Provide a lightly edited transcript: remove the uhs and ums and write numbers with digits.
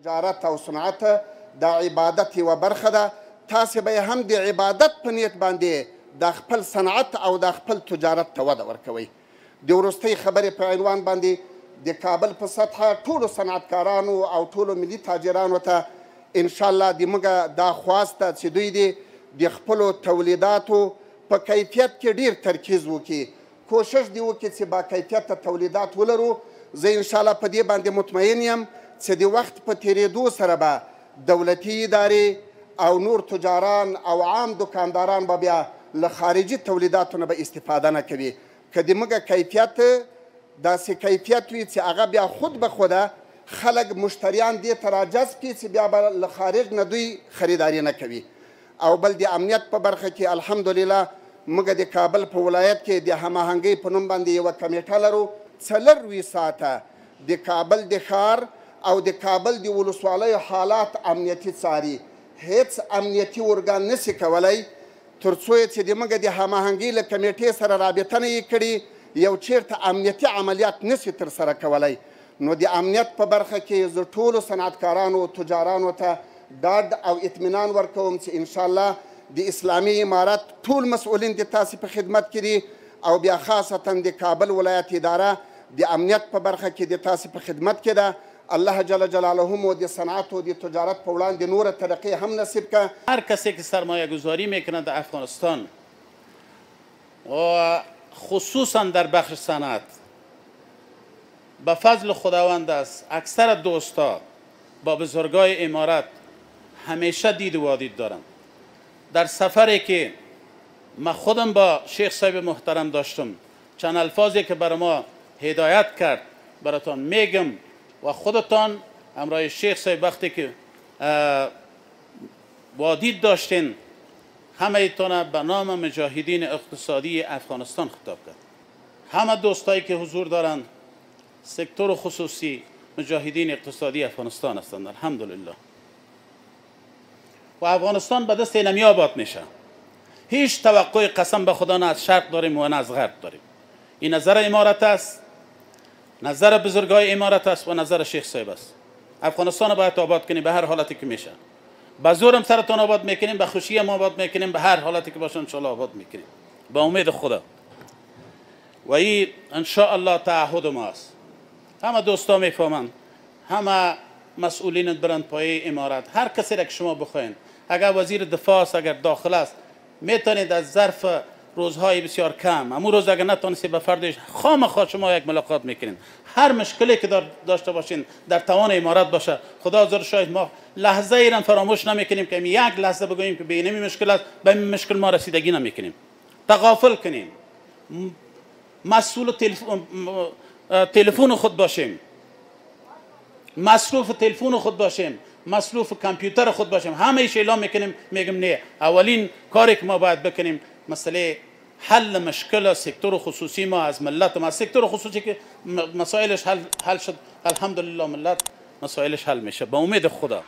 تجارت او صنعت د عبادت یوه برخه ده. تاسې به هم د عبادت په نیت باندې د خپل صنعت او د خپل تجارت ته وده ورکوئ. د وروستۍ خبرې په عنوان باندې د کابل په سطحه ټولو صنعتکارانو او ټولو ملي تاجرانو ته انشاءالله د موږ دا خواست ده چې دوی دې د خپلو تولیداتو په کیفیت کې ډیر ترکیز وکړي، کوشش دې وکړي چې با کیفیته تولیدات ولرو. زه انشاءالله په دې باندې مطمئن یم چې د وخت په تېرېدو سره به دولتي ادارې او نور تجاران او عام دکانداران به بیا له خارجي تولیداتو نه به استفاده نه کوي. که د موږ کیفیت داسې کیفیت وي چې هغه بیا خود به خوده خلک مشتریان دې ته راجذب کړي چې بیا به له خارج نه دوی خریداري نه کوي. او بل د امنیت په برخه کې الحمدلله موږ د کابل په ولایت کې د هماهنګۍ په نوم باندې یوه کمیټه لرو. 24 ساعته د کابل د ښار او د کابل د ولسوالیو حالات امنیتي څاري. هیڅ امنیتي ارګان نشي کولی تر څو یې چې د موږ د هماهنګۍ له کمیټې سره رابطه نه یې کړي یو چیرته امنیتي عملیات نشي ترسره کولی. نو د امنیت په برخه کې زه ټولو صنعتکارانو تجارانو ته ډاډ او اطمینان ورکوم چې انشاءالله د اسلامي امارت ټول مسؤلین د تاسې په خدمت کې دي او بیا خاصتا د کابل ولایت اداره د امنیت په برخه کې د تاسې په خدمت کې ده. الله جل جلاله مو د صنعت و د تجارت په وړاندې نوره ترقي هم نصیب که. هر کسی که سرمایه گذاری میکنه در افغانستان و خصوصا در بخش صنعت، به فضل خداوند است اکثر دوستا با بزرگای امارت همیشه دید و وادید دارند. در سفری که من خودم با شیخ صاحب محترم داشتم، چند الفاظی که بر ما هدایت کرد براتان میگم و خودتان همراه شیخ صاحب وقتی که وادید داشتین همه ایتان به نام مجاهدین اقتصادی افغانستان خطاب کرد. همه دوستایی که حضور دارند سکتور خصوصی مجاهدین اقتصادی افغانستان هستند، الحمدلله. و افغانستان به دست اینمی آباد میشه. هیچ توقع قسم به خدا نه از شرق داریم و نه از غرب داریم. این نظر امارت است، نظر بزرگای امارت است و نظر شیخ صاحب است. افغانستان باید آباد کنیم به هر حالتی که میشه. به زورم سرتان آباد میکنیم، به خوشی هم آباد میکنیم، به هر حالتی که باشه انشاءالله آباد میکنیم با امید خدا. و این انشاءالله تعهد ما است. همه دوستا میفهمند، همه مسئولین برند پایه امارت، هر کسی را که شما بخواین، اگر وزیر دفاع است، اگر داخل است، میتونید از ظرف روزهای بسیار کم، امو روز اگر نتونستید به فردش خامخا شما یک ملاقات میکنین. هر مشکلی که داشته باشین در توان امارت باشه، خدا زر شاید ما لحظه ای را فراموش نمیکنیم که یک لحظه بگوییم که به اینمی مشکل است، به این مشکل ما رسیدگی نمیکنیم. تغافل کنیم، مسئول تلفن خود باشیم، مصروف تلفن خود باشیم، مصروف کامپیوتر خود باشیم، همه ایش اعلام میکنیم، میگم نه. اولین کاری که ما باید بکنیم مسئله حل مشکل سکتور خصوصی ما از ملت ما، سکتور خصوصی که مسائلش حل شد الحمدلله، ملت مسائلش حل میشه با امید خدا.